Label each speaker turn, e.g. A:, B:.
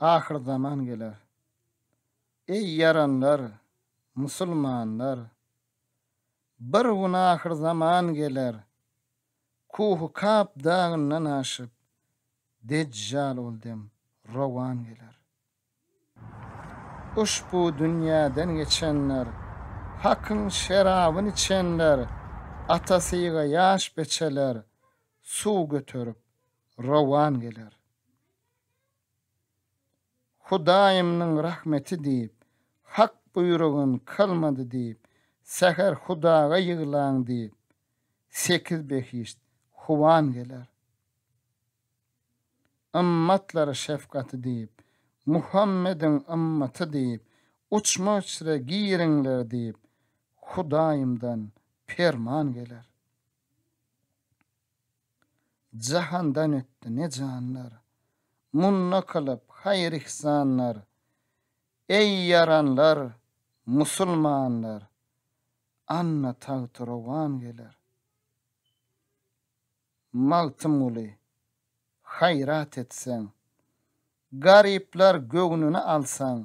A: Ahyrzaman geler. Eý ýaranlar, musulmanlar! Bir gün ahyrzaman geler. Kuhy Kap dagyndan aşyp, Dejjal ol dem rowan geler. Uşbu dünýäden geçenler, Hakyň şerabyn içenler, Atasyga ýaş beçeler, Suw göterip, rowan geler. Hudaýymnyň rahmeti diýip, Hak buýrugyn kylmady diýip, Säher Hudaga ýyglaň diýip, Sekiz behişt huwan geler. Ymmatlara şefgaty diýip, Muhammediň ymmaty diýip, Uçma içre giriňler diýip, Hudaýymdan perman geler. Jahandan ötdi ne janlar, Munda kylyp haýyr-ihsanlar, Eý, ýaranlar, musulmanlar, Anna tagty-rowan geler. Magtymguly, haýrat etseň, Garyplar göwnüni alsaň.